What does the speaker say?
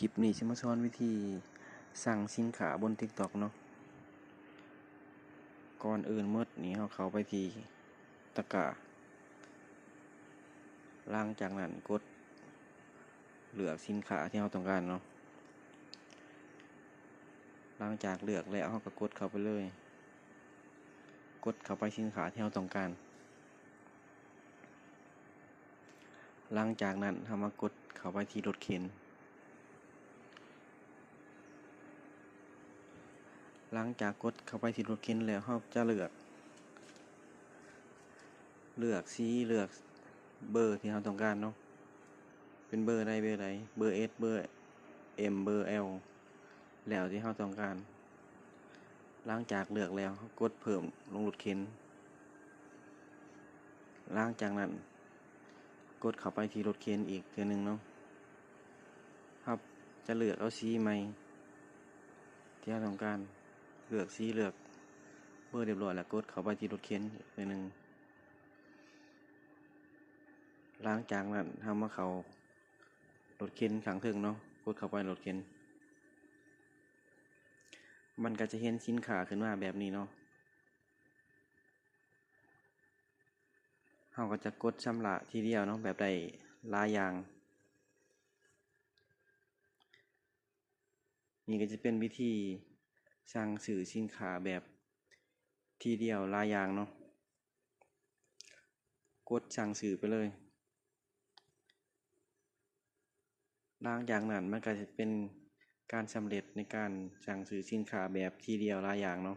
ຄລິບນີ້ຊິມາສອນວິທີສັ່ງສິນຄ້າບົນ TikTok ເນາະ. ກ່ອນອື່ນໝົດນີ້ ເຮົາເຂົ້າໄປທີ່ຕະກຮ້າ. ຫຼັງຈາກນັ້ນກົດເລືອກສິນຄ້າທີ່ເຮົາຕ້ອງການເນາະ. ຫຼັງຈາກເລືອກແລ້ວ ເຮົາກໍກົດເຂົ້າໄປເລີຍ. ກົດເຂົ້າໄປສິນຄ້າທີ່ເຮົາຕ້ອງການ. ຫຼັງຈາກນັ້ນ ເຮົາມາກົດເຂົ້າໄປທີ່ລົດເຂັນ. ຫຼັງຈາກກົດເຂົ້າໄປທີ່ລົດເຂັນແລ້ວ ເຮົາຈະເລືອກ ເລືອກສີ ເລືອກເບີທີ່ເຮົາຕ້ອງການເນາະ. ເປັນເບີໃດເບີໃດ ເບີ S ເບີ M ເບີ L ແລ້ວທີ່ເຮົາຕ້ອງການ. ຫຼັງຈາກເລືອກແລ້ວ ເຮົາກົດເພີ່ມລົງລົດເຂັນ. ຫຼັງຈາກນັ້ນ ກົດເຂົ້າໄປທີ່ລົດເຂັນອີກເທື່ອໜຶ່ງເນາະ. ເຮົາຈະເລືອກເອົາສີໃໝ່ທີ່ເຮົາຕ້ອງການ. ເລືອກສີ ເລືອກເບີຮຽບຮ້ອຍແລ້ວ ກົດເຂົ້າໄປທີ່ລົດເຂັນອີກເທື່ອໜຶ່ງ. ຫຼັງຈາກນັ້ນ ເຮົາມາເຂົ້າລົດເຂັນຂ້າງເທິງເນາະ. ກົດເຂົ້າໄປລົດເຂັນ. ມັນກໍຈະເຫັນສິນຄ້າຂຶ້ນມາແບບນີ້ເນາະ. ເຮົາກໍຈະກົດຊຳລະທີດຽວເນາະ ແບບໄດ້ຫຼາຍຢ່າງ. ນີ້ກໍຈະເປັນວິທີສັ່ງຊື້ສິນຄ້າແບບທີດຽວຫຼາຍຢ່າງເນາະ. ກົດສັ່ງຊື້ໄປເລີຍ. ຫຼັງຈາກນັ້ນມັນກໍຈະເປັນການສຳເລັດໃນການສັ່ງຊື້ສິນຄ້າແບບທີດຽວຫຼາຍຢ່າງເນາະ.